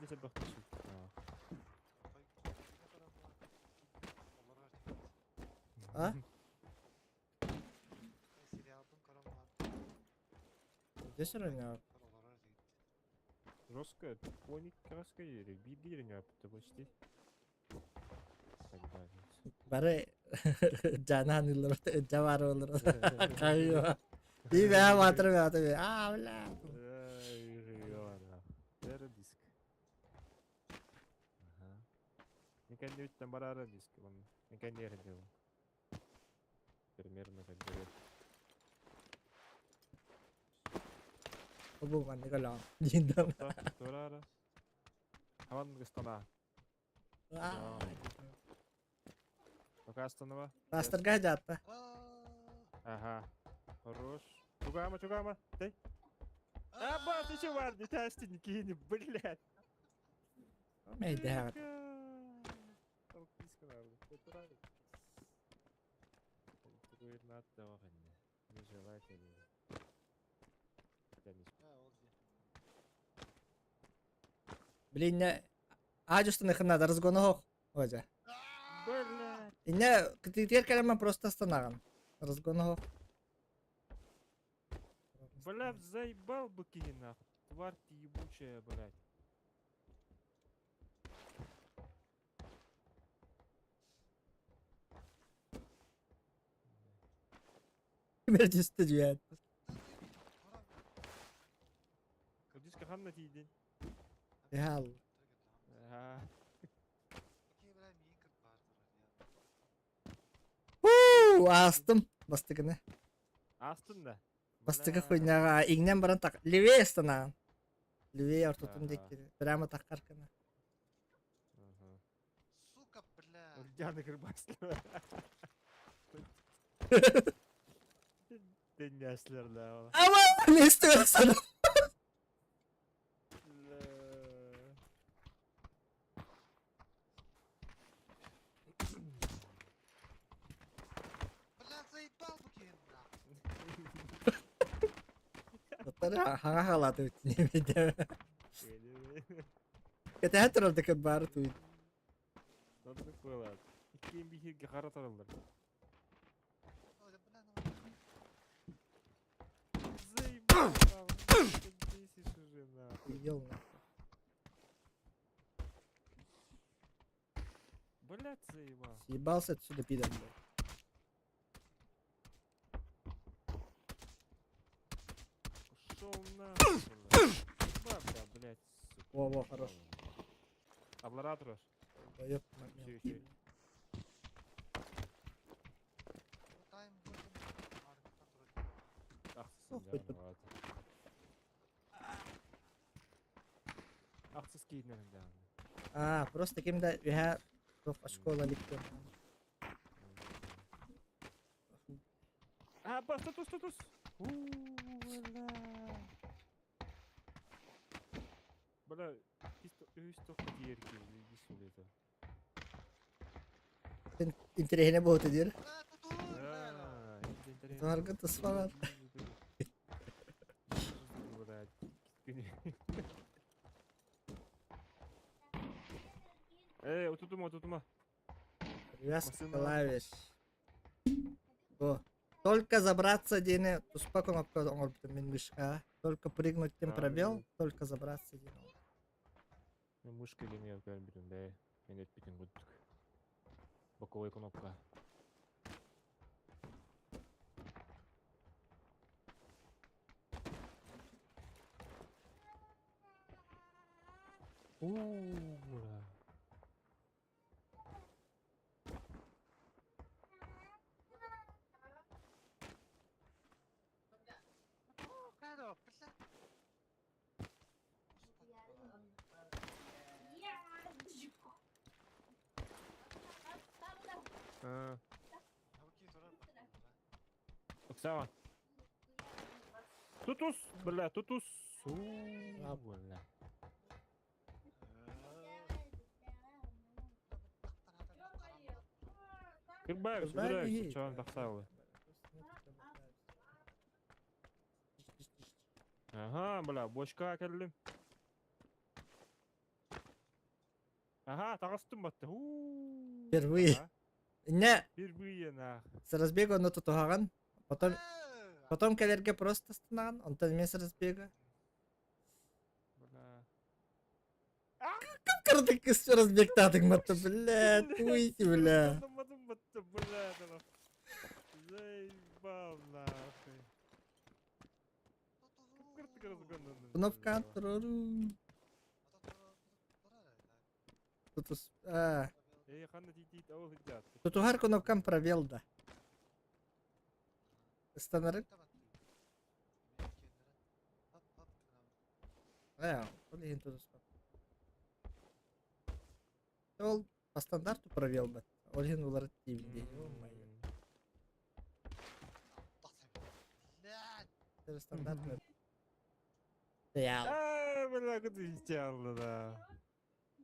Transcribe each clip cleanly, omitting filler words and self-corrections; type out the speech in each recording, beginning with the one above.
Пиздец элбэхтик сүттэ. А? Здесь роняют. Жестко, поник краска или биир роняют, почти. Тогда Бары жанаан ыллар, жабар олор. Кайва. И бә батыр бә бә. А, бля. Бәрі диск. Ага. Никәнде барара диск. Никәнде ерде. Примерно как говорят. Бу манны калам. Диндам. Турара. Хаван гыстана. Пока останова. Пасторга жатта. Ага. Хорош. Чугама, чугама. Ты. Аба, ты чего, не тасти, не кинь, блядь. Мейдэ. Нежелательно. Блин, ажустан хына разгона хох. Ожа. Блядь. Инне кытытер калама просто останаган. Разгона хох. Бля, заебал бы кинь нахуй. Тварь ты ебучая, блядь. Бер жүәт. Диска ханна тиидин. Ял. Ага. Уу, астым. Бастыгына. Астын да. Бастыгы хуйняга иңнен баран так. Левее останаган. Левее ортотун декки. Прямо так каркана. Сука, бля. Ульяна кырбаслар. Деңгәсләр да. Ама, не истерсен. Бля, заебал бы киһин, Тара хага халаты үтне. Кете турар декет бары туй. Надо было. Иккен бихирге қара таралдар. Заебал. Ты бесишь уже нахуй. Ел нахуй. Блядь, заебал. Съебался отсюда, пидор, блядь. Ушел нахуй, блядь. Бабка, блядь, сука. Во, во, хорош. Аблара тұрар. Ёп, Еще, еще. Ну, хоть бы. Ахсыз кейіннен да. А, просто кимде я школа ликте. А, бас, тутус, тутус. Бля. Бля, үс тоқ диерки, это. Интересно было дир. Да, интересно. Таргы тысфалар. Эй, утутума, утутума. Привязка Машина. клавиш. О. Только забраться диэни туспа кнопка оҥорбутум мин мышка. Только прыгнуть тем А, пробел, ну. только забраться диэн. Мен мышка дене көрбүтүм да. Мен өтпүтүн курдук. Боковой кнопка. Ура. А, Оксана. Тутус, бля, тутус. У, бля. Кырбаев, Кырбаев, собираюсь, чоң тахсалы. Ага, бля, бочка келдим. Ага, таҕыстым батта. Впервые. Не. Впервые нах. С разбега ону тутуһаҕын. Потом потом кэлэргэ просто станаҕын, онтон эмиэ с разбега. Бля. Кып-кырдык разбегтаатыҥ батта, блядь, уйти, бля. Батта, бля, заебал нахуй. Кнопка турору. Тутус. А. Тутуһар кнопкам пробел да. Ыстанарын. А, ол иһин тутуспат. Ол по стандарту пробел бат. Ол иһин уларыт диибин дии. Ё-моё. Это стандарт. Я. А, бля, куда да.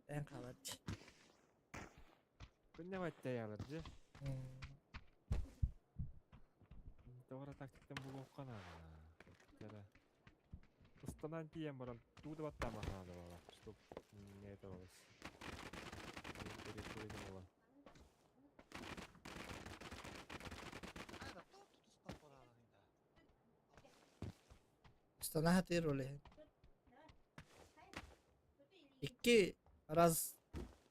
Эн хаалар. Күннэ дьэ. Тоҕо тактиктан булуохха наада. Кэрэ. Ыстанан тиийэн баран туу да баттаама наада буолла. Чтоб не это болос. Буола. Ыстана хатыр ол иһин. Икки раз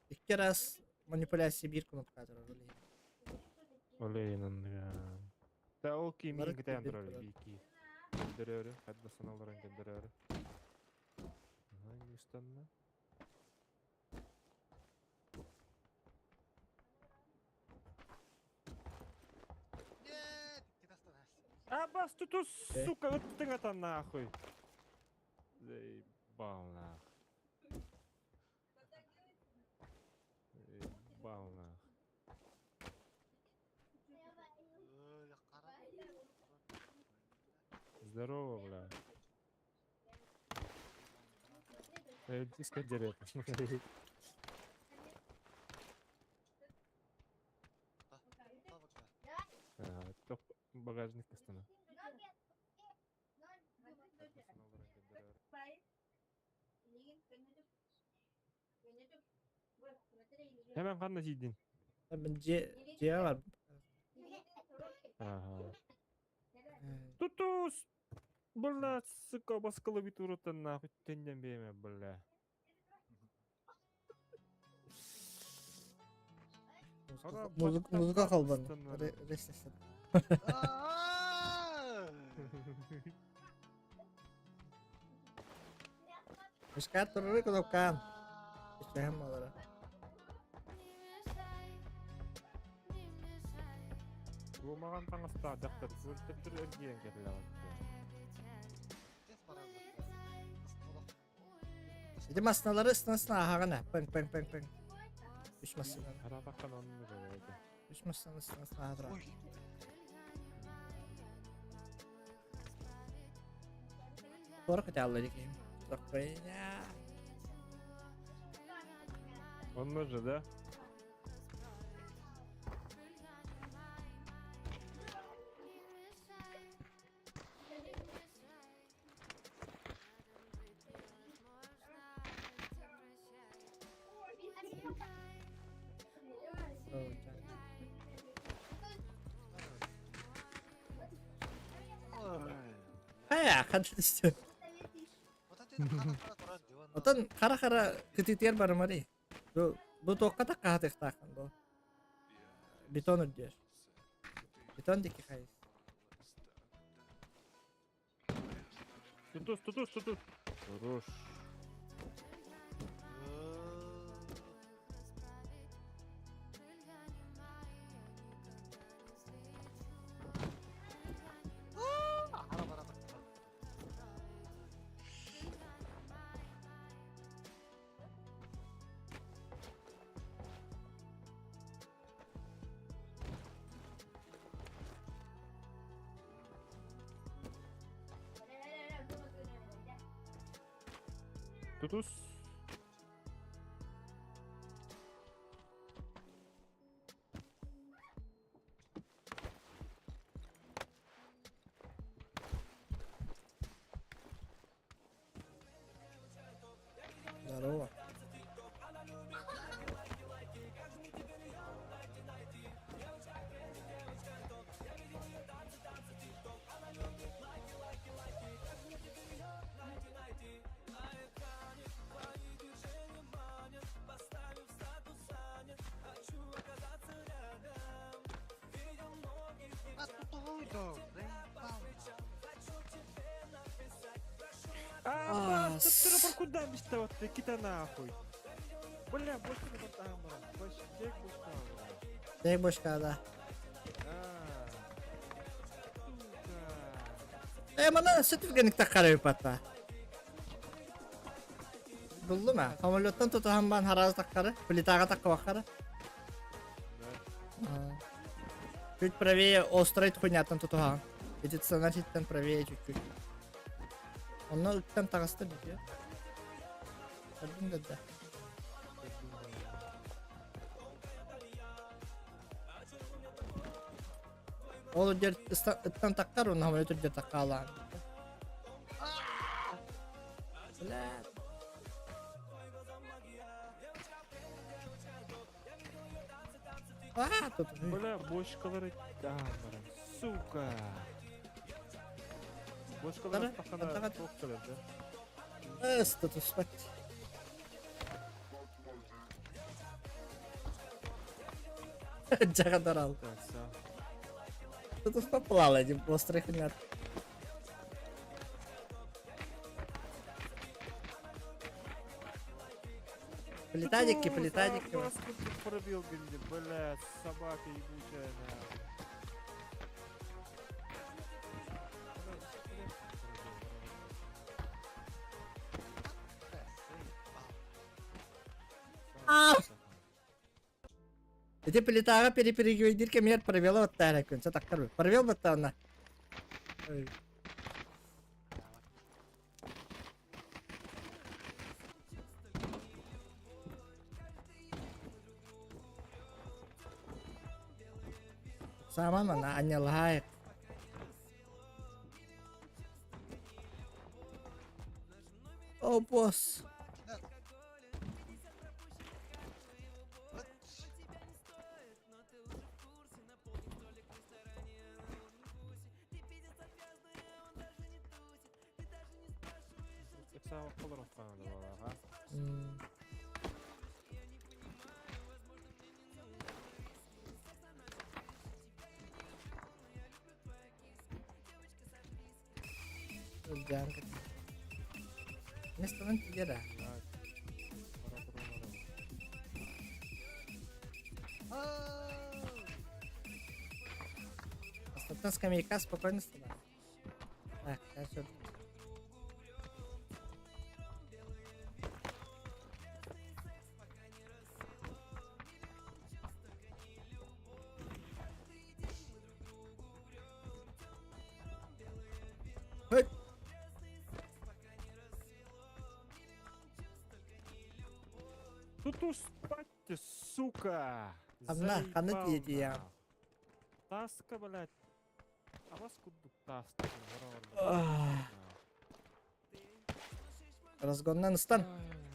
икки раз манипуляция биир кнопка турар ол иһин. Олейн оннуга. Та ол ки Бары миин кэтээн биир турар турар. бики. Көндөрөөрү, хадда саналарын көндөрөөрү. Ага, ыстанна. Нет, ты Абас тутус, Э. сука, ыттыҥ ата нахуй. Заебал нах. Заебал нах. Здорово, бля. Диско дерет. Топ багажник астана. Hemen ханна тиийдиҥ? Мен дьиэ дьиэ бар. Ага. Тутус! Бля, сука, бас клавиатураттан нахуй теннен биэмэ, бля. Музыка музыка холбан. Ресесен. Мышка турары кнопкан. Иштэһэн балара. Буомаҕан таҥастаах дьахтар өлтөттөр эргийэн кэллэҕин. Ити массыыналары ыстана ааһаҕын ээ. Пэҥ пэҥ пэҥ пэҥ. Үс массыынаны. Хараатаххан оннук эбээт. Үс массыынаны ыстана ааһа турар. Туора кытаалла дии киһим. Соххойня. Онно же, да? Оо, чай. Хайа, ханна түстү? Отон хара-хара кытыытыгар барымарый. Бу бу туохха таккаһатыахтааххын бу? Бетон үрдүөр. Бетон диэки хайыс. Тутус, тутус, тутус. Хорош. Тутус. Здорово. Туттара куда мечтал ты, кита нахуй. Бля, больше не там, больше тек бушка. Тек бушка, да. Э, мана сөтүргенник таккары патта. Буллум а. Самолеттан тутуһан бан хараас таккары, плитаға такка Чуть правее острой хуйняттан тутуһаҕын. Ити ситтэн правее чуть-чуть. Онно ыттан таҕыста бүтүө. Көрдүҥ да да. Ол дьэр ыттан таххар, онно самолет үрдүгэр таххаалаан. Бля. А, тут Бля, бочкалары баран. Сука. Бочкалары тахана тоқталар да. Эс, тут спать. Жагадарал. Тут поплала, один острый хренят. Плитадики, плитадики. Пробил, блядь, собака ебучая, нахуй. Ити плитаҕа переперегивайдиир кэмигэр провела баттаара күн сатахтар провел баттаана. Сааман манна анньалаһаайык. О, босс. Ылдьаан Местонан тиийэр аа. Остатан скамейка спокойно стола. Так, дальше. Hey! Тут уж спать ты, сука! Ханна, ханна тиийдийэм. Таска, блядь. А вас курдук таска. Разгоннан ыстан.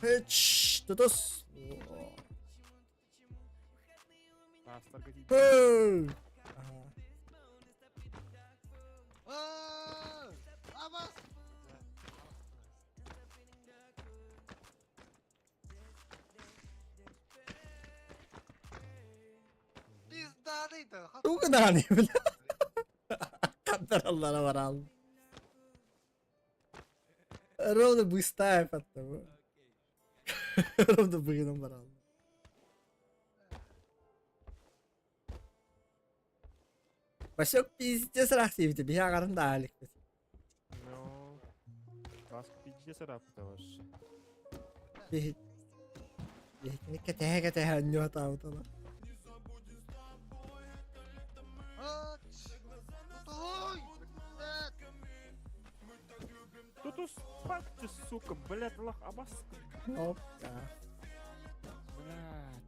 Үч, тутус. Хөө! Тугу гынаҕыный бля? Хантараллара бараал. Ровно быстаев аттабы. Ровно быгынан бараал. Васек пиздец ыраах диэбитэ биһи аҕарын да ааликпит. Ну, бас пиздец ырааппыта вообще. Биһи биһикини кэтэһэ-кэтэһэ анньуотаабытала. Тут спать ты, сука, блядь, лох, абас. Оп, да. Блядь.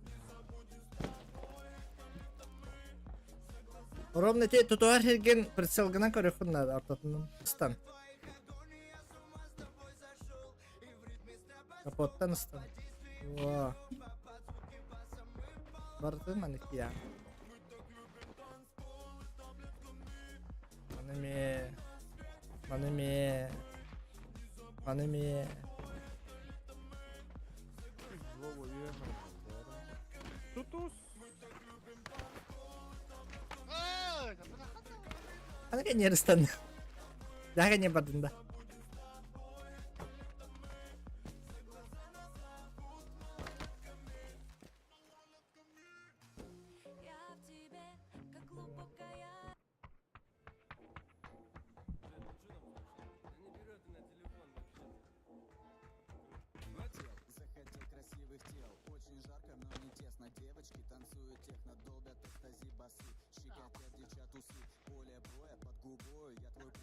Ровно те тутуар сиргин прицелгынан көрүөххүн наада ортотунан ыстан. Капоттан ыстан. Во. Барытын маннык я. Маны ме. Маны ме. Маны ме. Тутус. Аны кэннигэр ыстанна. Даҕа не бардын да.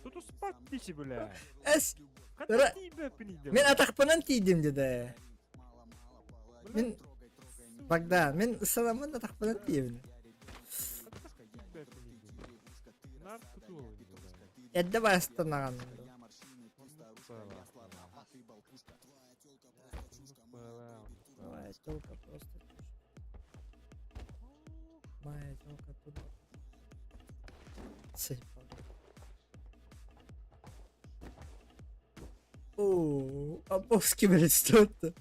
Тут спать тичи, бля. Эс. Мин атахпынан тиийдим деді. Мин Богдан, мин ысаламмын атахпынан тиийэбин. Эрдэ баастанаҕын. Моя тёлка просто Моя тёлка туда. Заебал. О, Обовский, блядь, что это?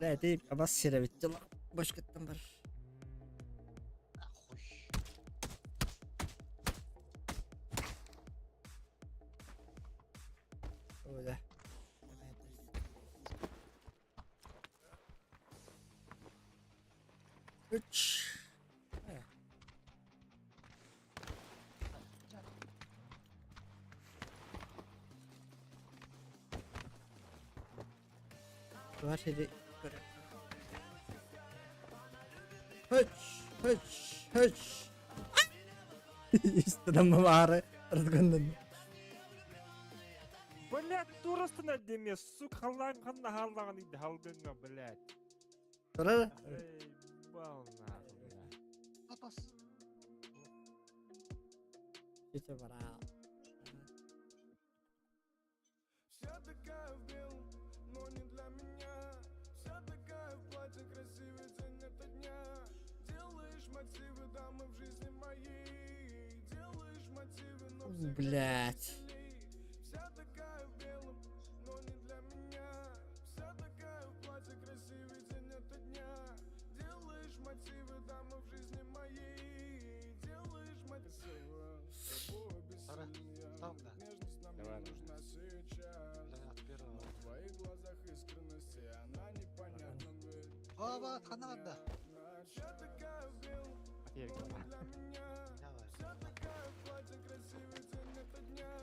Да, ты абас сирэбит дьыла. Башкаттан бар. Хуй. Öyle. Үч. Var сири Höç, höç, höç. Истана разгоннан. Блядь, дураста на деме, сука, халлаан ханна халлаган иди халгынга, блядь. Турар. Ебал нахуй, блядь. Атас. Ити бара. Вся такая в белом, но не для меня. Вся такая в платье, красивый день это дня. Делаешь мотивы, дамы в жизни моей. Делаешь мотивы, но всех Блять. веселей. Вся такая в белом, но не для меня. Вся такая в платье, красивый день это дня. Делаешь мотивы, дамы в жизни моей. Делаешь мотивы, с тобой Сара, бессилен я. там, да. Нежность нам не Давай. нужна сейчас. Бля, от первого. В твоих глазах искренность, и она непонятна ведь. Ава, хана да. Вся такая в белом, но не для меня. Давай. Вся такая в платье, красивый день это дня.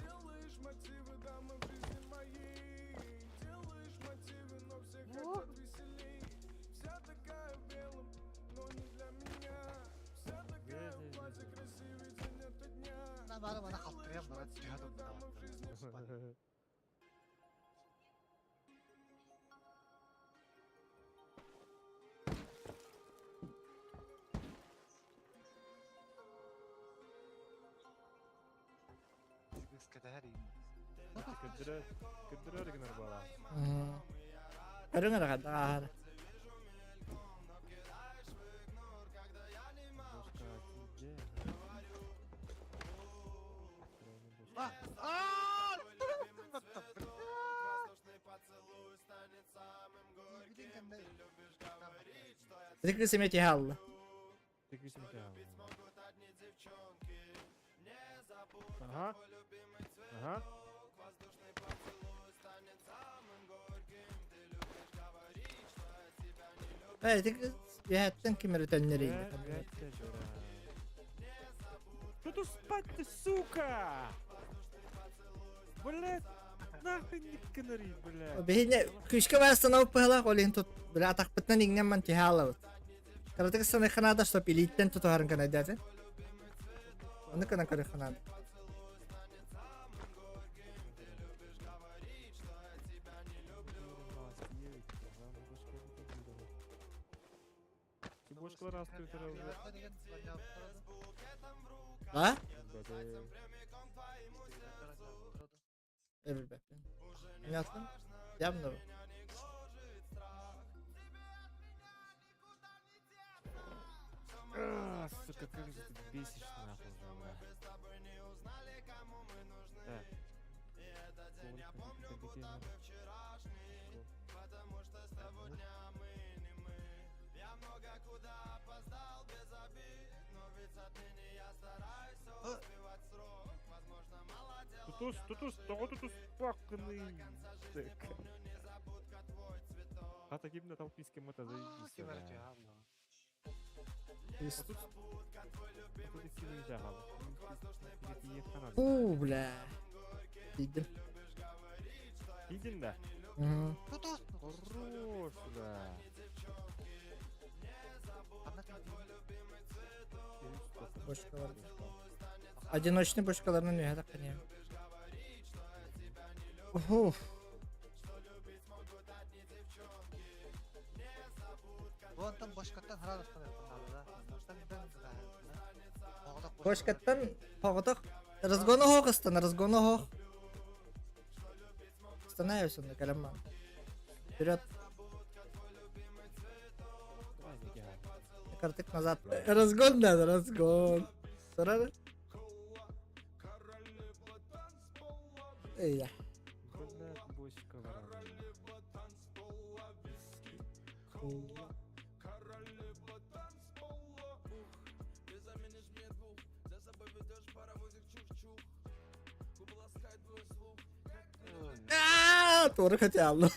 Делаешь мотивы, дамы в жизни моей. Делаешь мотивы, но все хотят веселей. Вся такая в белом, но не для меня. Вся такая в платье, красивый день это дня. На бары мана халтырыям бара түһәдім. Дамы в жизни Көддөрө, көддөрө гынар бала. Көрүҥ эрэ аар. Бошка тиде. А! А! Ити кыыс эмиэ тиһэ Ты Ага. Ага. Ээ, ити кыыс үөһэттэн ким эрэ төннөрүйдэ. Что тут спать-то, сука? Блядь, нахуй не канари, блядь. Биһине күүскэ баастана пыһалаах ол иһин тут бля атахпытынан иҥнэн тиһэ алабыт. Кыратык саныханаада что илииттэн тутуһарын кынайдаатын. Ону кына көрөхханаада. Бошкалар асты өтөрө. А? Эбилбэппин. Понятно? Явно. А, сука, как же ты бесишь нахуй уже, бля. Так. Тутус, тутус, того тутус пакны. Так. Хата кимна толписки мата заебись. Бля. Фу, бля. Тиийдим. Тиийдин да? Угу. Хорош, да. Бочкалар. Одиночный бочкаларынан үһэ тахханья. Уф. Онтон бочкаттан хараастан Бочкаттан хоҕотох разгон оһох ыстан, разгон оһох. Становишься на кэлэн Вперед. Картык назад. Разгон надо, разгон. Сорары. Эй, Туора хотел.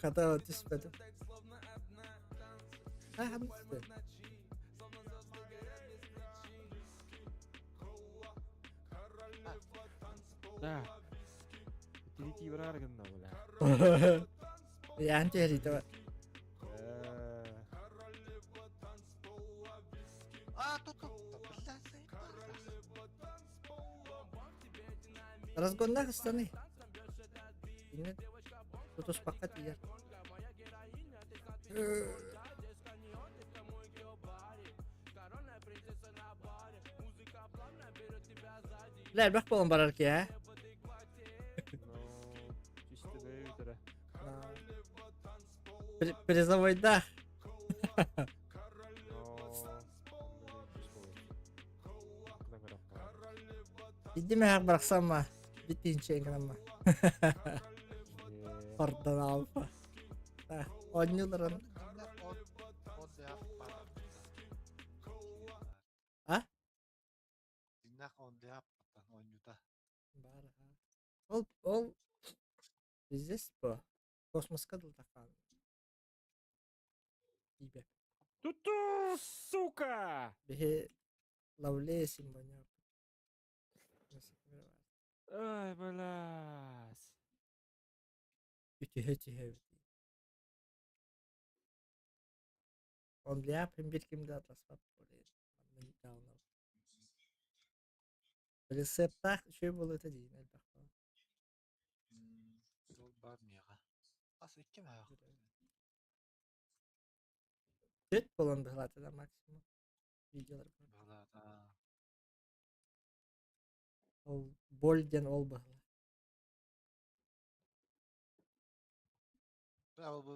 Хата түспэтим. Да. Тирити барар гынна бля. Ян түһэриитэ А, тут тут. Разгоннаах ыстаны. Иннин тутуспакка тиийэр. Бля, элбэх буолан барар киһи, ээ? Ну, чисто бэйбитэрэ. Призовойдаах. Иди мэһэх барахсамма, битинчээн гынамма. Ордон алпа. Оонньууларын А? Баар Ол ол здесь по космоска дылтахаан. Тиийбэп. Туту, сука! Биһи лавле симбоня. Ай, блядь. Үтүһэ түһэбит. Он ляпин бир ким да атласпат Рецептаах үчүгэй буолуо этэ диин элбэх Ол баар миэхэ. Ас икки мөһөөх. Түт буолан быһалаата да максимум видеолар Быһалаата. Ол боль диэн ол быһала. Ол бу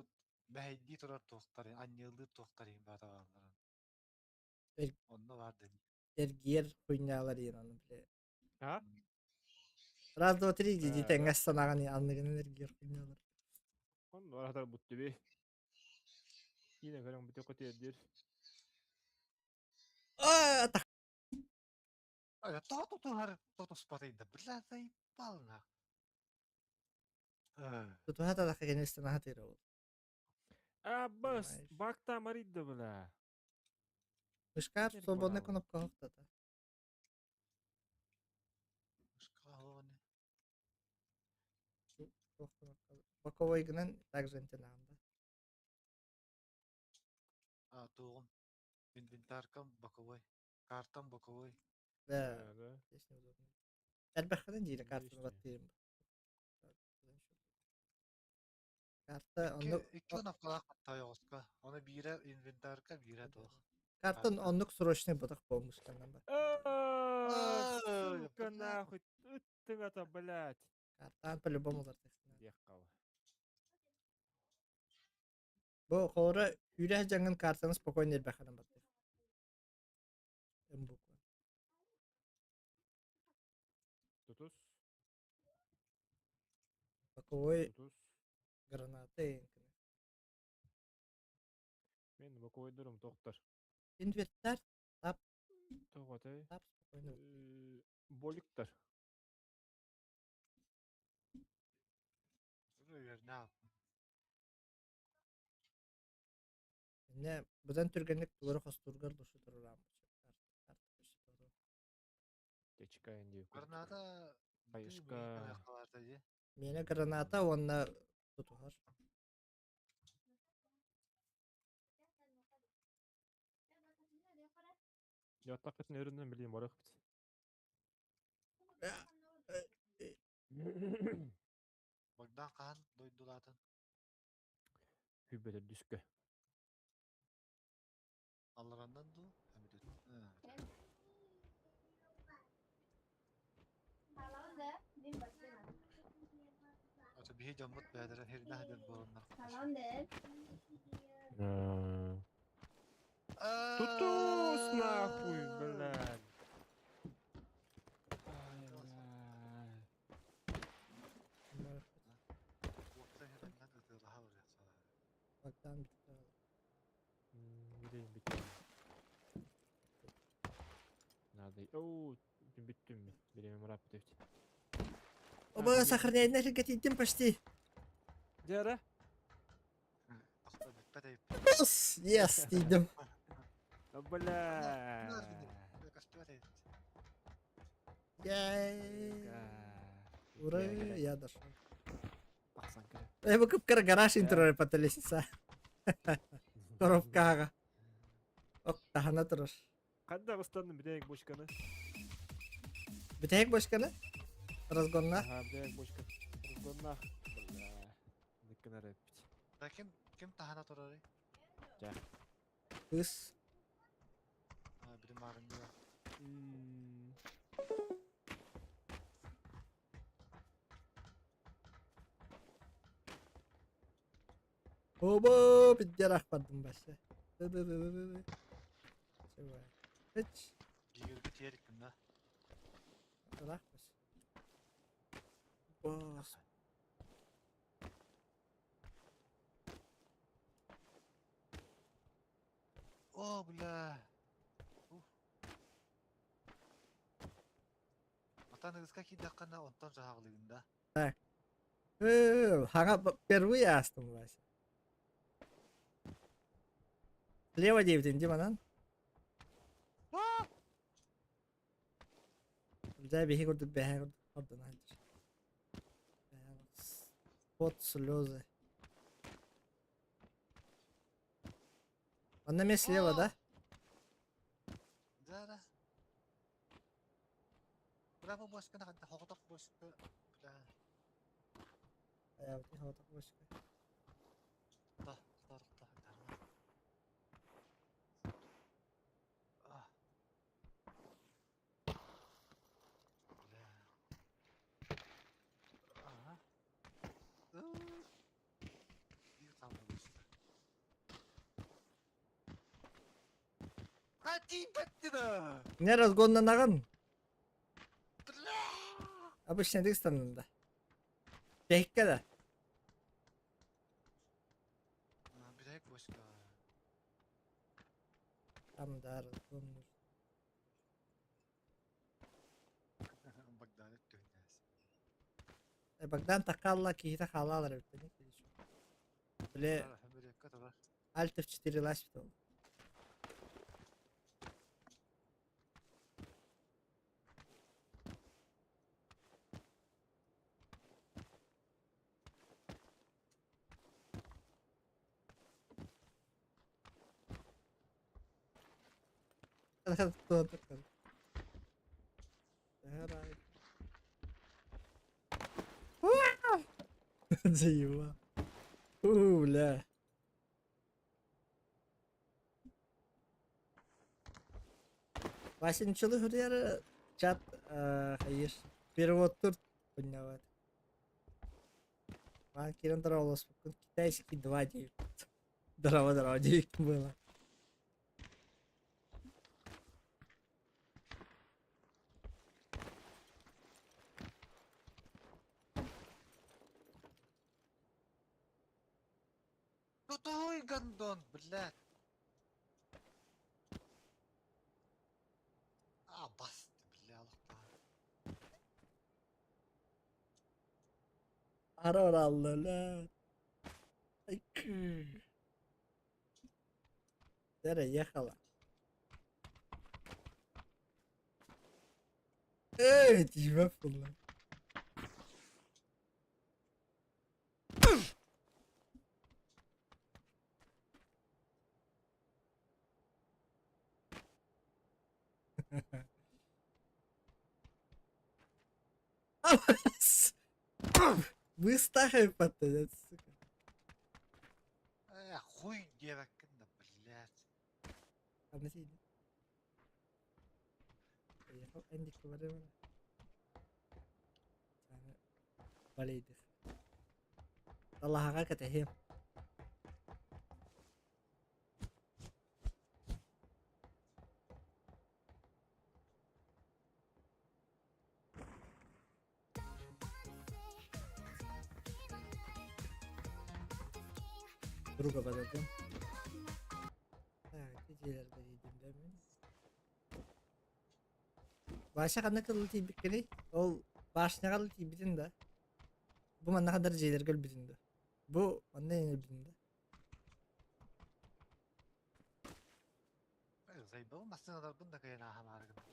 мэһэйдии турар туохтары, анньыалыыр туохтары баатаҕалларын. Онно баар дэнии. Эргиэр хуйнялар диэн ону бile. А? Раз, два, три дии тэҥҥэ санааҕын анныгынан эргиэр хуйнялар. Онно аратар буттуби. Киинэ көрөн бүтэ көтүөрдүр. Аа, Тоҕо тутуһар тутуспатый да, бля, заебал нах. Тутуһа талахха кэннистэн аһатыыр ол. А, бас, бакта маридда бля. Мышкаар свободная кнопка охтата. Боковой гынан также антеннам да. А, туоҕум. Инвентаркам боковой. Картам боковой. Да, Да. здесь неудобно. Элбэххинэн диирэ картаны баттыырым. Карта оннук Икки кнопкалаах тойоҕоско. Ону биирэ инвентарка, биирэ туох. Картан оннук срочный ботах буолмушканнан бар. Сука, нахуй, ыттыгата, блядь. Картан по-любому улартыахтаах. Диэххэ Бу холоро үүрэх дьаҥын картаны спокойно элбэххинэн баттыах. М буква. Тутус. Боковой Тутус. граната эҥкини. Мен боковойдорум тохтор. Инвентарь тап Тоҕотой. тап спокойно. Боликтар. Үөрнэ. Инне Быдан түргэнник тугары хостуургар душу турурааммыт. Граната Хайышка. Миэнэ граната уонна тутуһар. Яттақытын өрүнэн билиим барахпыт. Богдан хаһан дойдулаатын? Хүббэтэр дүскө. Аллараннан дуу? Эмитет. Ата биһи дьоммут бэйэлэрэ хирнэ хадыр буоланнар. Тутус нахуй, блядь. Ай, блядь. Уопсай хирнэн ытыалаһа барыахсалар. Богдан бүттэ. Билейм бүттүм. Надо. Оу, бүттүм мен. Биреме мурап бүтөбүт. Оба сохраняй сиргэ почти. Дьара. Ахта бүппэт эбит. Yes, yes тиийдим. Бля. Көстүбэт эбит. Yay. Ура, я дошел. Тахсан кere. Э, бу кып-кыра гараж интро паталесица. Коробкаҕа. Ок, таһана турар. Ханна ыстанным бүтэһик бочканы? Бүтэһик бочканы? Разгонна. Аха, бүтэһик бочка. Разгонна. Бля. Ныккынар эппит. Да ким ким таһана турарый? Кыыс. А, били маарыҥҥа. Оба, пиддерах бардым башы. Ы-ы-ы-ы-ы. Ыч. Бииргэ тиэрикпин да. Ыраах бас. Бас. О, бля. Уф. Матан ыгыска киирдэххинэ онтон дьаһаҕылыгын да. Так. Хаҥа впервые астым Вася. Слева диэбитин дии манан. Дьэ биһи курдук бэһэ курдук ордон сылдьар. Пот слезы. Онно эмиэ слева, да? Да, да. Браво бошканы ханта хоҕотох бошка. Бля. Айаабытын хоҕотох бошка. Та, та, та, та. А. Бля. Ага. Биир хаалла бошка. А тиийбэттин аа! Не разгоннанаҕын? Бля! Обычно станында. Бэһиккэ да. Бүтэһик бошка. Там да разгон нужен. Богдан өттүгүнээс. Богдан такалла киһитэ хаалаалар эбит. Бile Өмүрүөккэ турар. Alt F4 ласпыт ол. Заебал. У, бля. Вася ничего хурьяра чат хайыр. Перевод тур подняват. Ман кирен здорово, китайский 2 9. Здорово, здорово, 9 было. Тутуй гондон, блядь. А, басты, бля, алахтаа. Ара-ра-ла-ла. Ай, Тера ехала. Ээ, тиийбэппин да. Быстах эппэттэ, сука. Э, хуй диэбэккин да, блядь. Ханна тиийдим? Поехал Эндик барыма. Балейдих. Талаһаҕа кэтэһиэм. Друга подождем. Так, дьиэлэргэ тиийдим да мин. Вася ханна кылы тиийбиккиний? Ол башняҕа да тиийбитин да. Бу манна хандар дьиэлэргэ өлбүтүн да. Бу манна өлбүтүн да. Заебал массыыналарбын да кыайан ааһамаары гынным.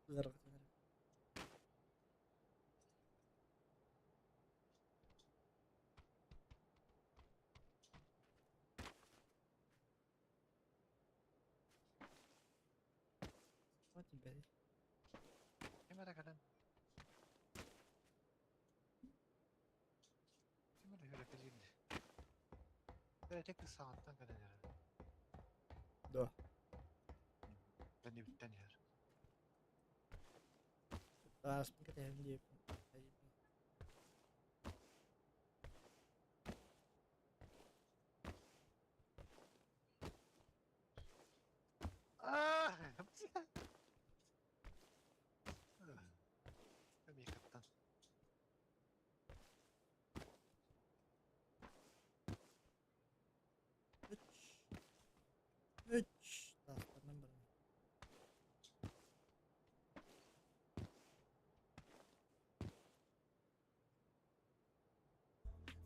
Ыарырҕатан эрэ. Вот бэй. Ким эрэ кэлэн Ким эрэ үөрэкэлиир дии. Бэйэтэ кыыс саҥаттан кэлэн эрэр. Дуо? Кэннибиттэн иһэр. Ааспын кэтэһэбин диэбиппин. Аа! Эмиэ кыттан. Үч. Үч. Таастарынан баран.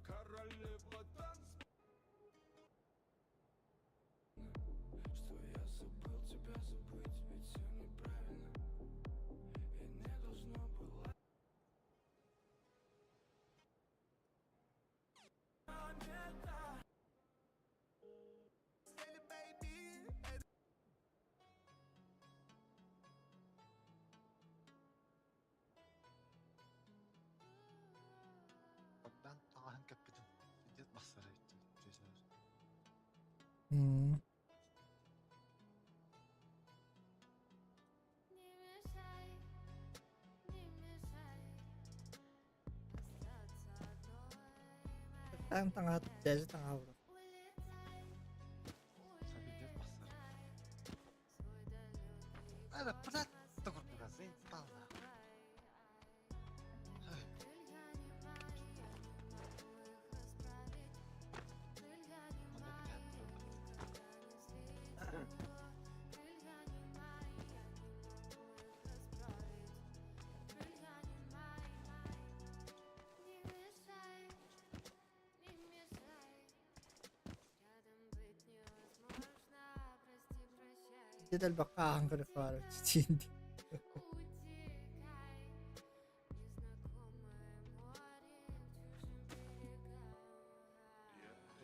Королева танц. Что я забыл тебя забыть, ведь все неправильно. И не должно было. Богдан таҥаһын кэппитин дед махсара Не мешай, не мешай остаться одной. Таҥ таҥаһа дьээдьэ таҥаһа буолар. Улетай, Дед махсара. свой далекий Это, блядь, курдуга заебал. Крылья не мои, я не могу их расправить. Крылья не мои, я никогда не взлечу. Крылья не мои, я не могу их расправить. Крылья не мои, не мешай, не мешай. Рядом быть невозможно, прости, прощай. Дед элбэххэ ааһан көрүөххэ баар эбит дии.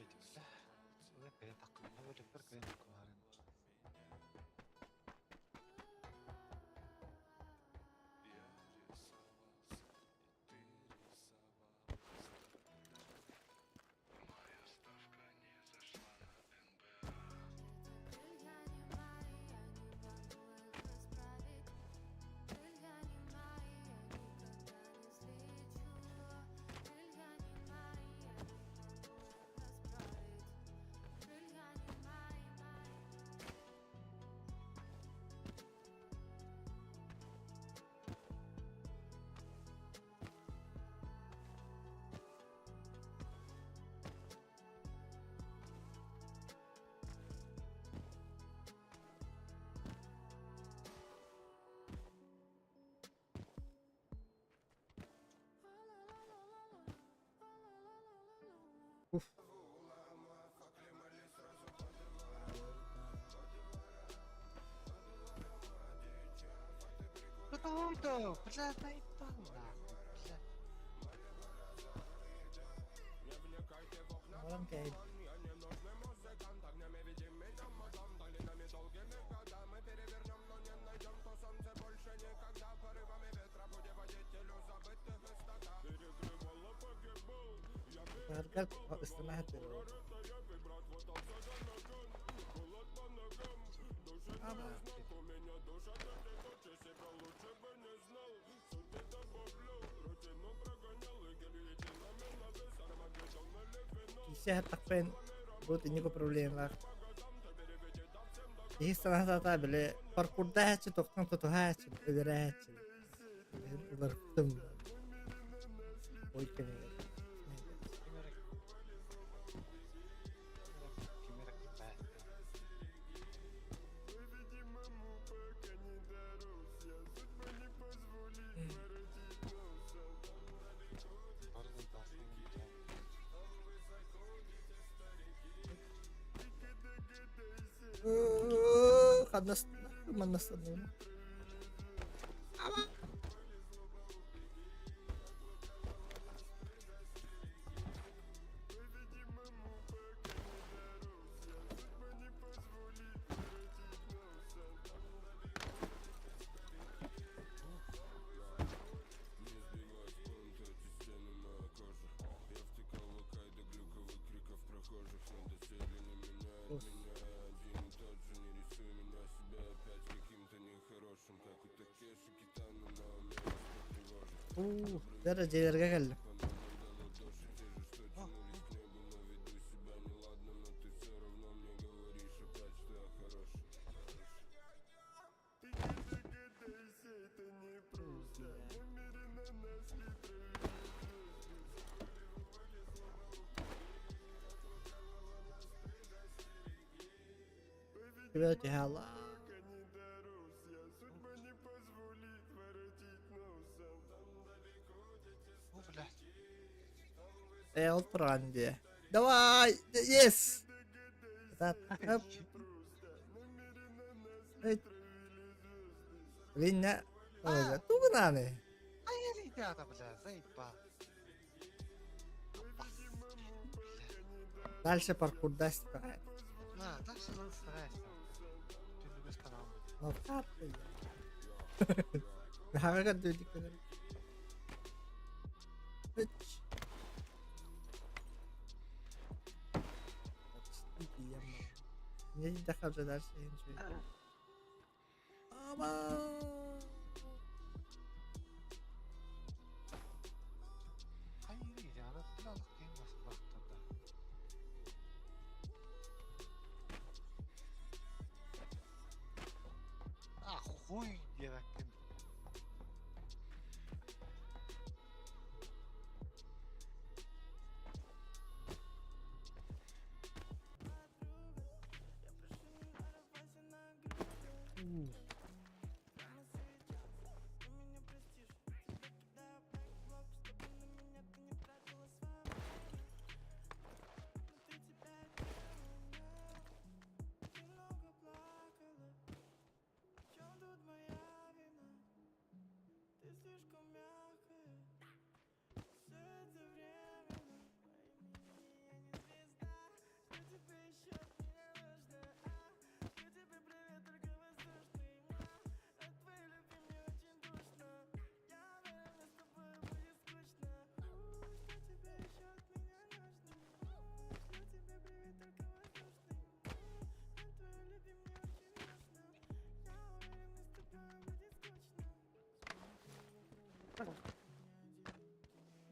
Утекай, незнакомое море к чужим берегам. Кыайан өлөппөр кыайан куһарын. Я рисовался, и ты рисовалась. Моя ставка не зашла на НБА. Крылья не мои, я не могу их расправить. Крылья не мои, я никогда не взлечу. Крылья не мои, я не могу их расправить. Крылья не мои, мои. Уф. Да, бля, заебал нахуй, бля. Баран кэйд. Баргар ыстана хатыр. Ама. Кисе хаттақпен вот иннико проблемалар. Киһи санаата били паркурдаачы тохтон тотуһаачы өлөрөөчү. Уларыттым. Ой кэмигэр. Ким эрэ ким эрэ кытта. Бары да Ханнас маннастаным. Уу, дәрәҗәләргә кэллим. Ребята, ла. О, блядь. Эл Пранди. Давай! Yes! Так, оп. Эй. Линна. Ой, тугнаны. Ай, ребята, бля, заебал. Дальше паркур даст. На, дальше надо старайся. Ты не старался. Ну, карты. Хага дүлик. Үч. Не дахал же дальше ничего. Ама. Ай, ребята, бля, кем вас бахтада. А, хуй, диэбэккин.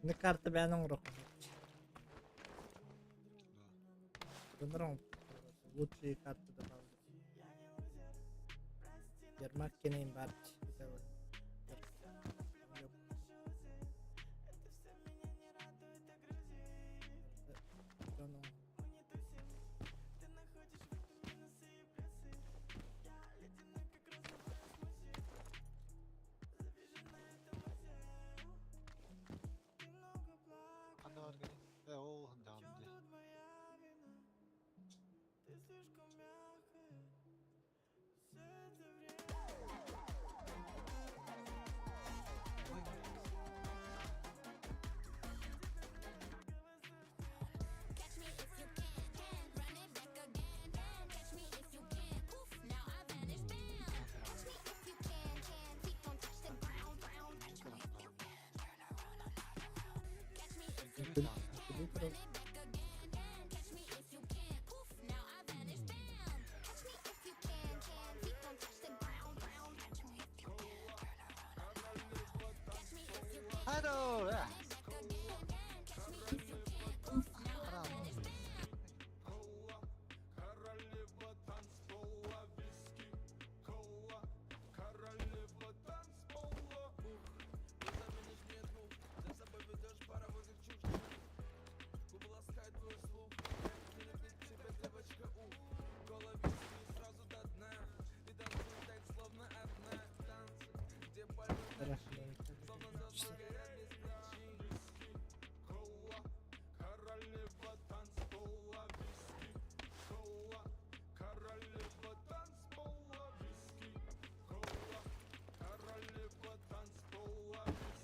Не карта бәнің урок. Донорон лучшие карты добавлю. Ермак кенейм бар. Ханна бар гини. Э, ол даам ди. Hello!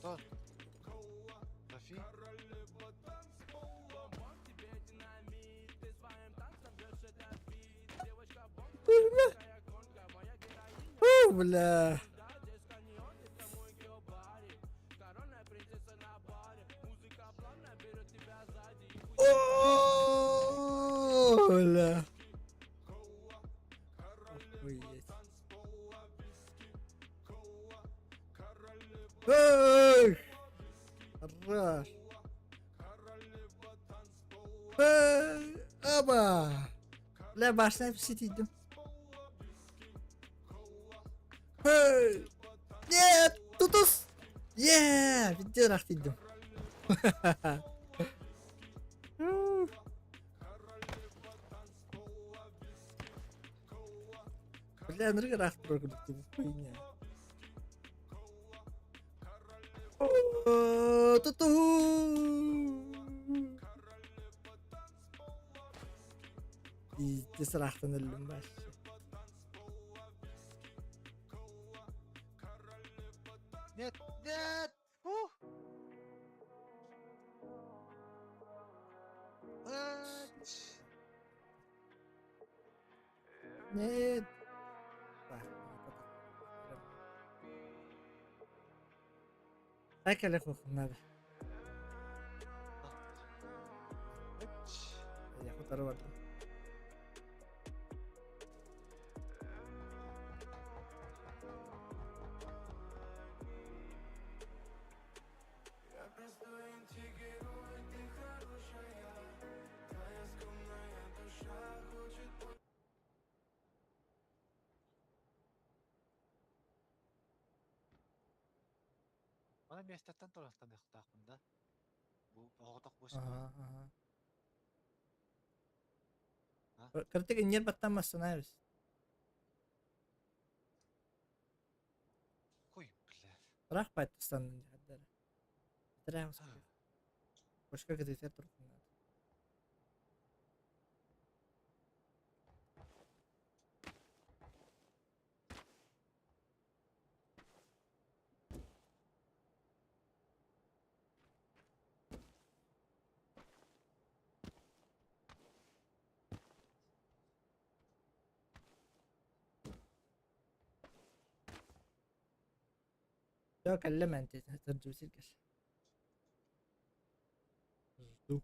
Антон. Софи. Фу, бля. О, бля. Охуеть. Эх, хорош. Эй, Аба. Бля, башня сидит. Эй! Нет, тутус! Е, видео рахтидым. Бля, нырга рахт турар хуйня. Туту! Пиздец рахтан өллүм вообще. Нет, нет! Ух! Ач! Нет. Так эле надо. Ач! Я хотару бардым. Мана миэстэттэн турахтаныахтаахпын да. Бу оҕотох бу Ага, А? ага. Кырдык иннер баттан остановись. Хуй, бля. Ыраах байтыстаннын дьаһаддара. Ыраах Башка кытытер туркуннар. Жо кэллэ мэнти тырдьыбытыр кэс. Жду.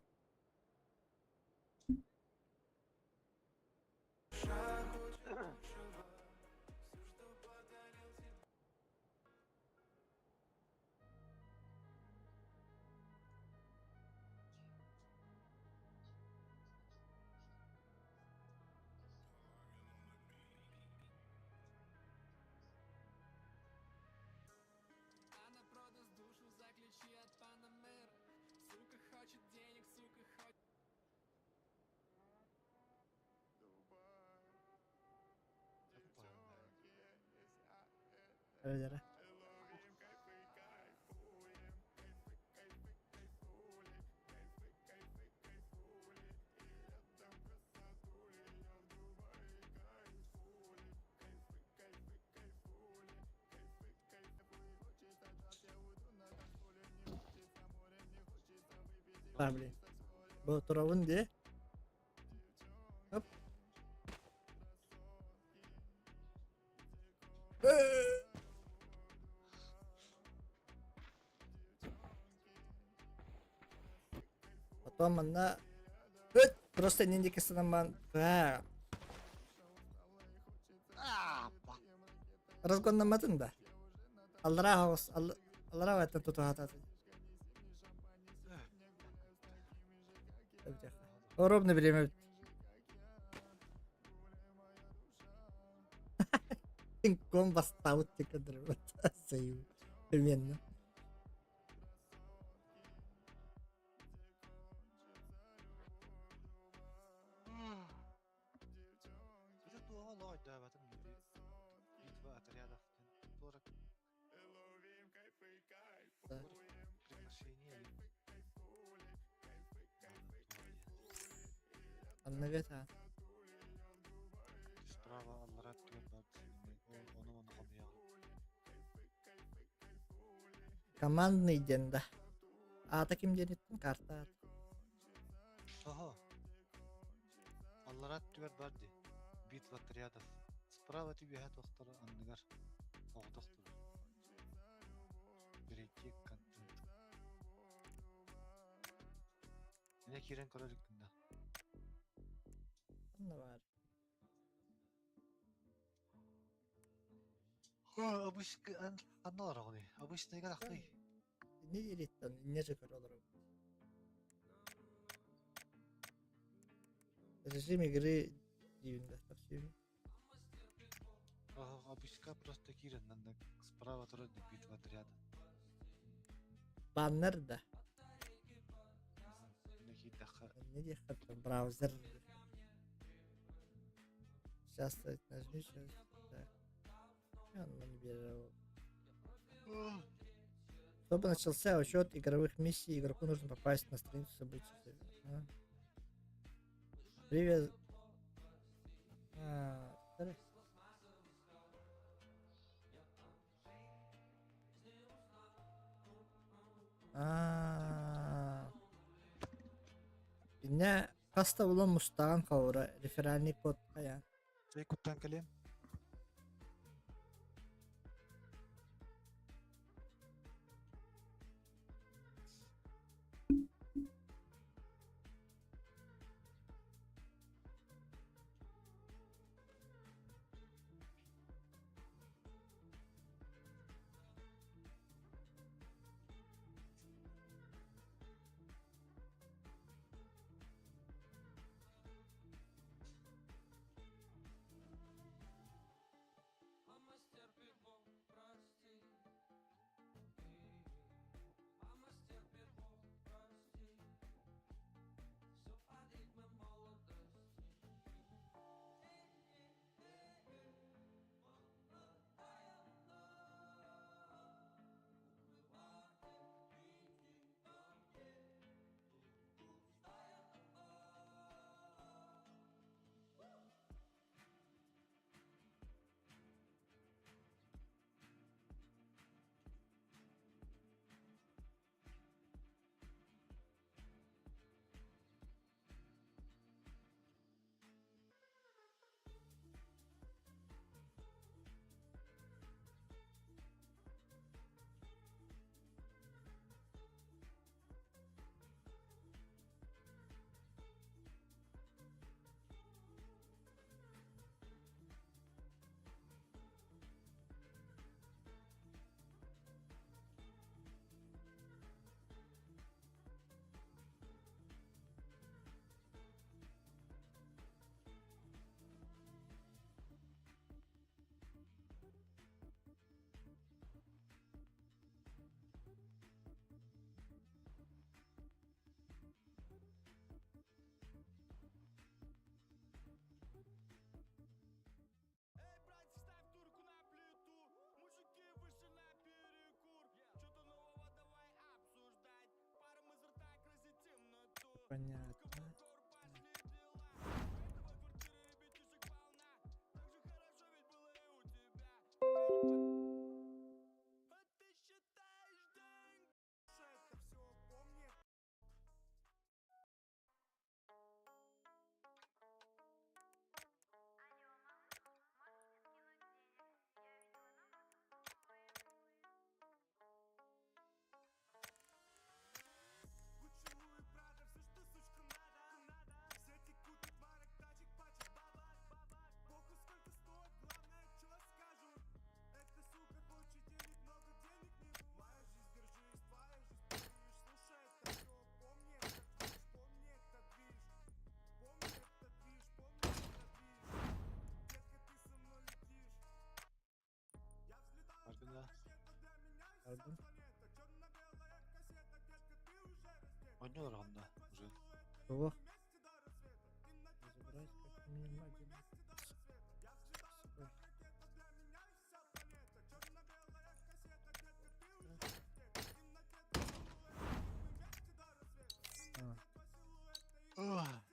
Эрэ А, блин. Бу туравын де. Оп. Э! Оттон манна ыт просто иннин диэки санамман баа разгоннамматын да. Аллараа хаҕыс аллараа баттан тутуһаатаатын. Ровно время. Ком бастаабыт тиккэдэрбит сейв примерно. Ити туоҕа олох өйдөөбөтүм битва отрядов диэн туора приглашение Анна бета. Справа аллара өттүгэр баар ону ону хомуйаҕын. Командный диэн да. Аата ким диэниттэн карта аата. Тоһо. Аллара өттүгэр бар дии. Битва отрядов. Справа түгэһэ туохтара анныгар оҕотох турар. Перейти контент. Эмиэ киирэн көрө иликпин да. Онно баар. Ханна олороҕунуй? Обычныйга тахтый. Инне диэриттэн инне же көрө олоробут. Режим игры диибин да тахсыыбын. Обычка просто киирэн манна справа турар битва отряда. Баннер да. Инне киирдэххэ. Инне диэххэ браузер. Сейчас нажми сейчас. Так. Он биэрэр. Чтобы начался учет игровых миссий, игроку нужно попасть на страницу событий. А. Привет. А, а, Инне хаста булан мустаҕан хаура реферальный код хайа. Чэй куттан кэлиэм. Понятно. Онньулар онно уже. Туох? Разобрать как минимум один. А.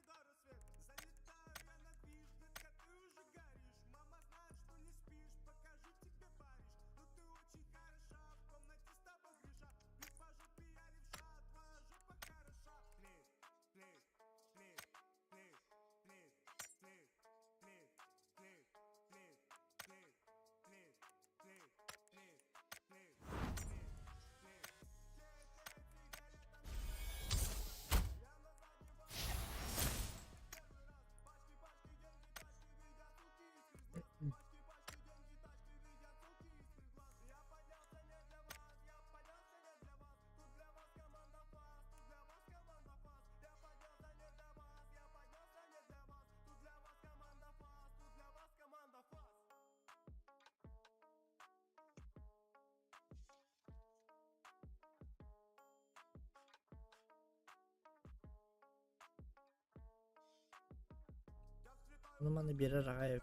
Ону маны биэрэр аҕай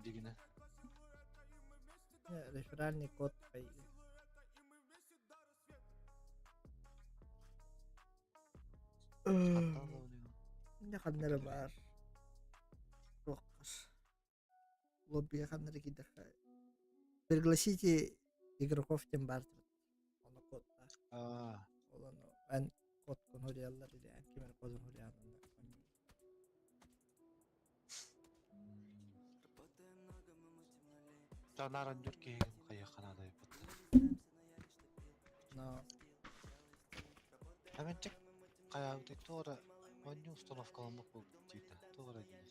Дигинэ. Реферальный код Дьэ ханна эрэ баар. Туоххас. Лоббига ханна эрэ киирдэххэ Пригласите игроков диэн баар Ону кодтаах. Аа. Ол ону эн кодкун суруйаллар или эн ким эрэ кодун суруйаҕын онно Танааран дьор киһигин хайыахха наада эбит. Но Хэмэнчик хайаабытай туох эрэ оонньуу установкаламмыт буолбут диэтэ. Туох эрэ диэбит.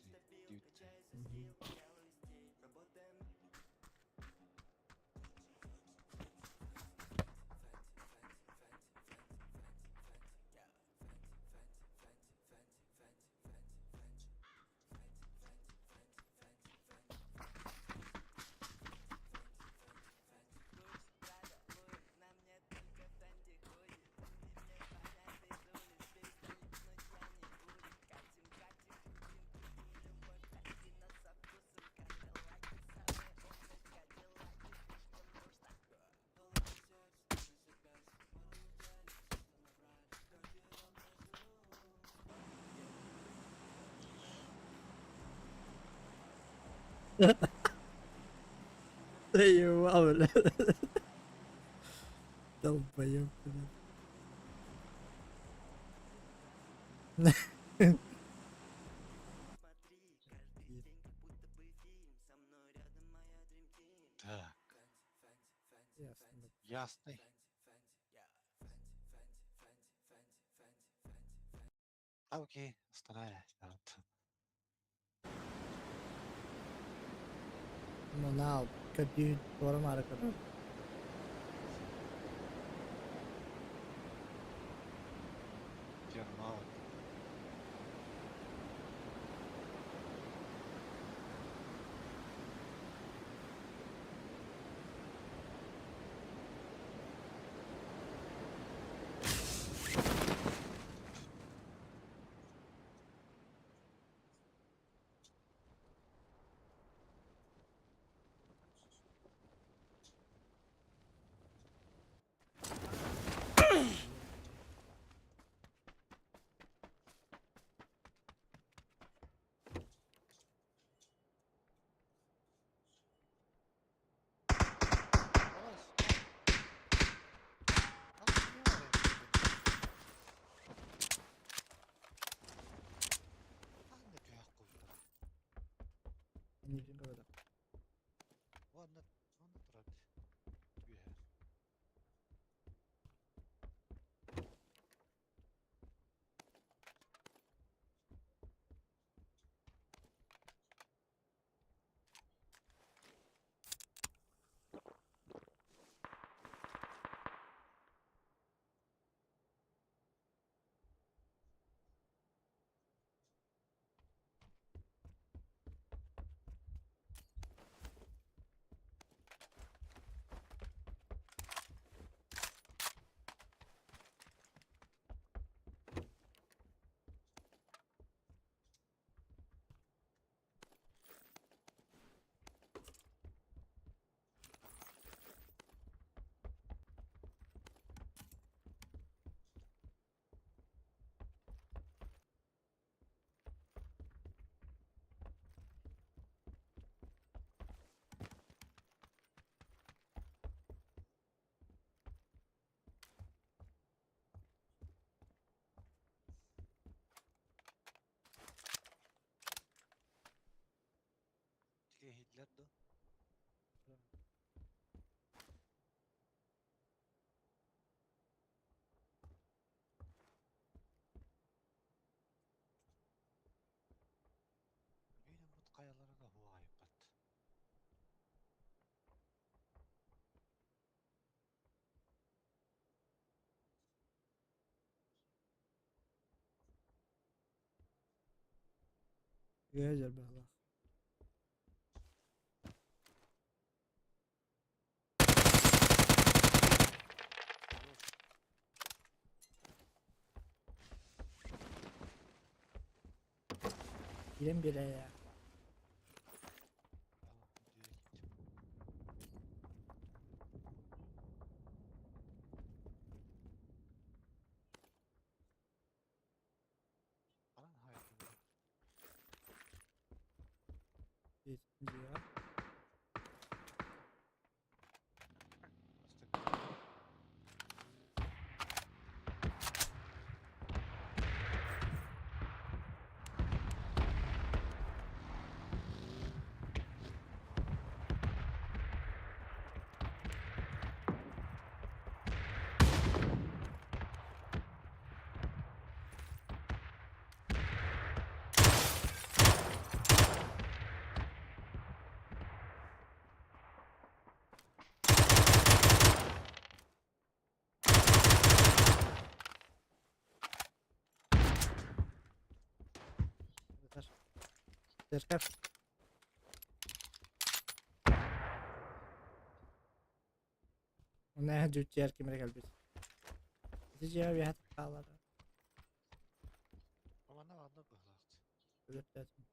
Заебал, бля. Долбоёб, блядь. Так, Ясно. ясный. Окей, вторая. Мунал, көдүү туора-маары көрөр. Фермал. Дуу? Үүнүммүт хайалара да уһуоҕайбат. Үөһэ дьарбаһалаах. Киирэн биэрээ. Дьиэҕэ. Церковь. Онно дьүччүйэр ким эрэ кэлбит. Ити дьиэҕэ үөһэ хааллара. Манна бааллар быһыылаах. Өлөртөөтүм.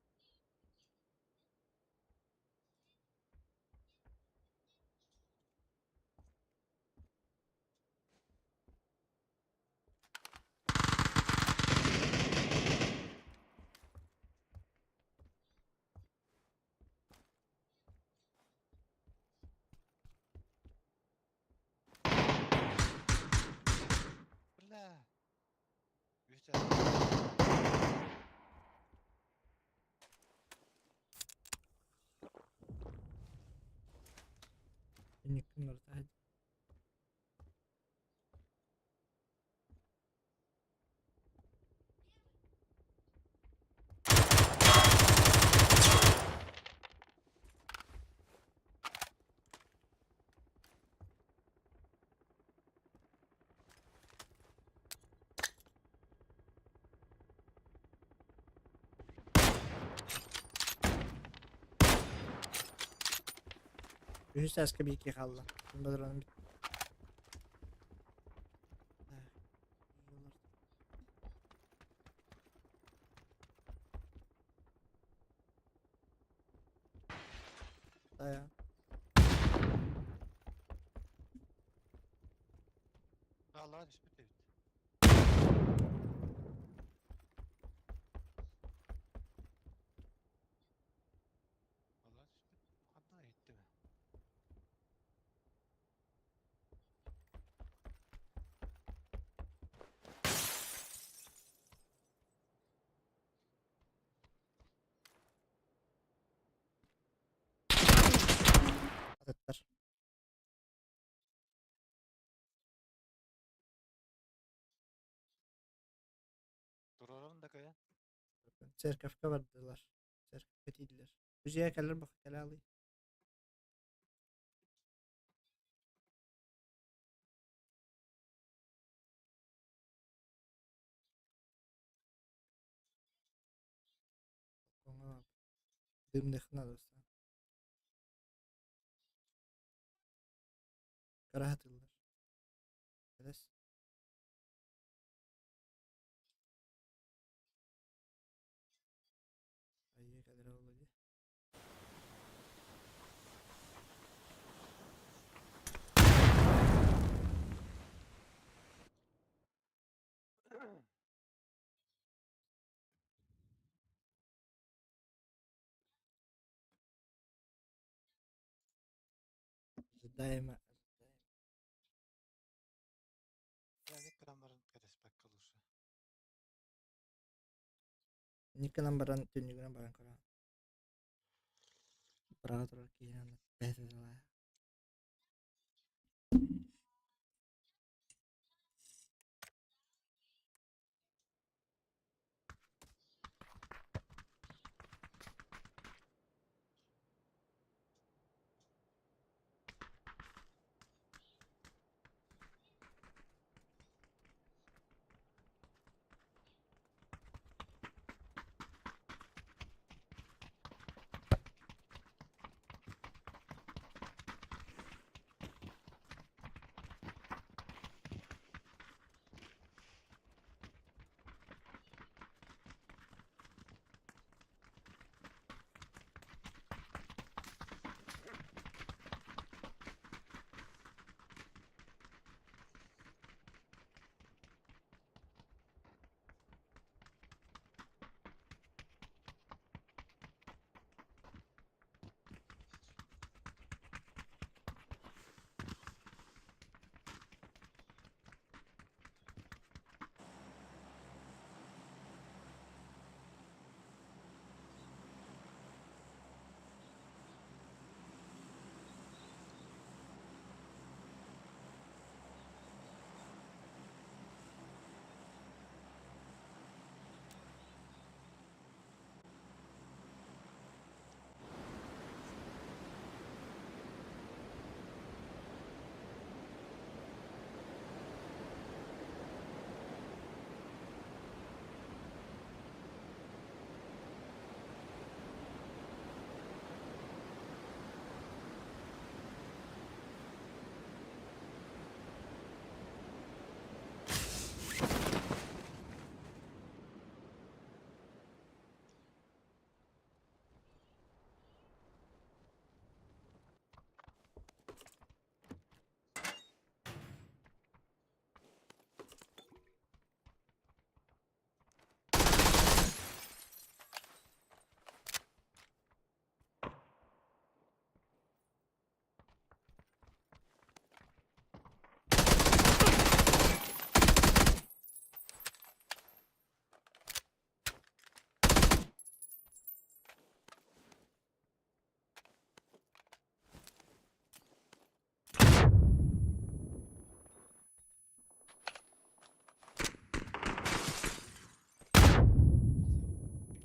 Бля! Үс Инникпин барыта Үһүс сааска биир хаалла. Бадыраным Дая. Аллаҕа түспүт эбит. Аллаҕа түспүт. Ханна иһиттим. Атыттар. Туруорабын да кыайан. Церковка бардылар. Церковка тиийдилэр. Дьиэ кэлэр баха кэлэ алый. Дымныхна доста. Кыраһатыллар. Элэс. Айыы кэлэрэ буолуо дии. Ожидаемо. Yani гынан баран кэтэспэккэ лучше. Инник гынан баран түннүгүнэн баран көрөҕүн. Быраҕа турар киһи бэйэтэ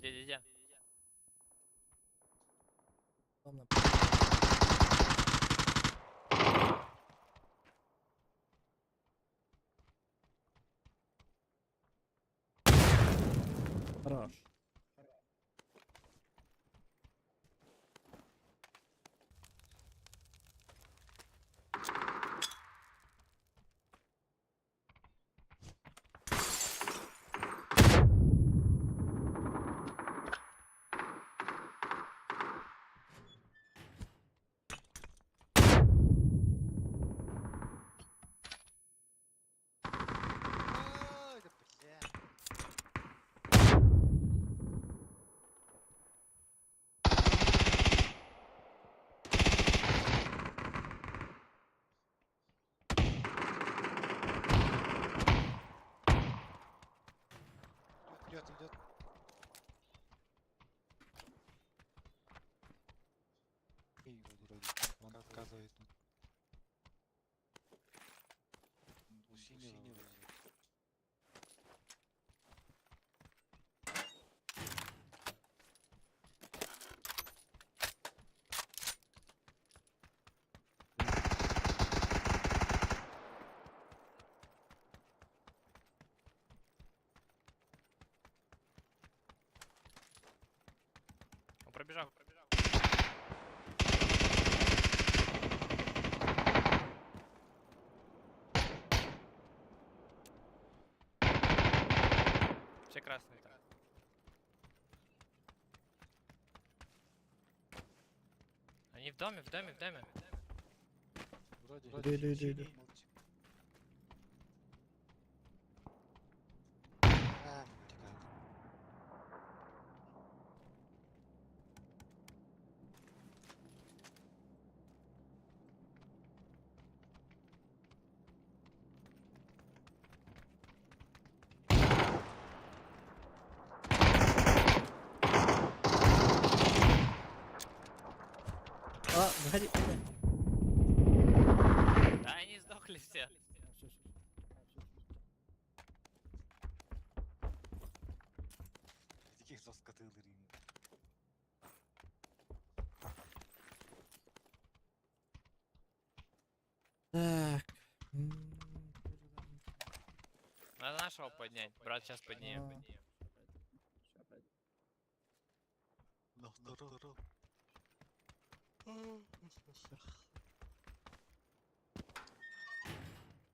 Где, где, где? Хорош. Ай, да бля. Идет, идет. И вроде, вроде, он отказывает. У синего вроде. Он пробежал, пробежал. Все красные там. Они в доме, в доме, в доме. Вроде. Иду, иду, иду, иду. Молчи. А, утекает. Выходи. Да, они сдохли все. Всё, всё, всё. Таких соскатылыр. Так. М, Надо нашего поднять. Брат, сейчас поднимем. А.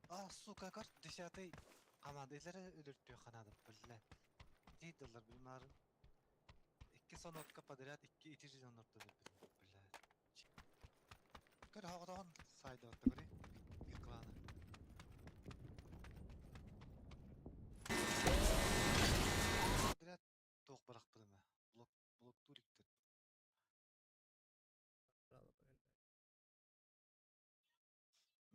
А, сука, карт десятый. Команда илere өлөртүө ханады, бля. Дейдилер bilmem. Икки сонотка подряд икки ити жонорто бля. Көр хагдаан сайды отто көри. Икланы. Подряд тоқ барак быдыма. Блок блок туриктер.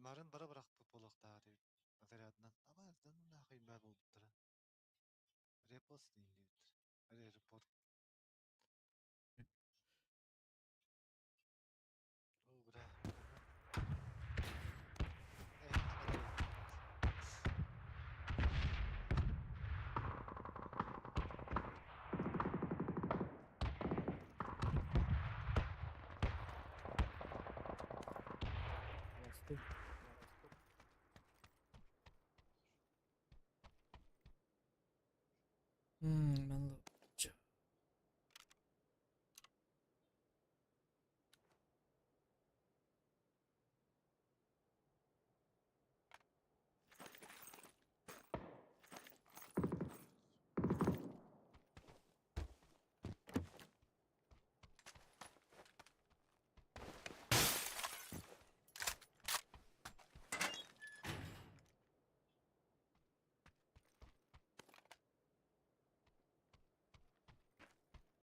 Марын бара быракпыт болоктаа деп отрядынан. Ама да нахуй баа болуптара. Репост дейбит. Репорт.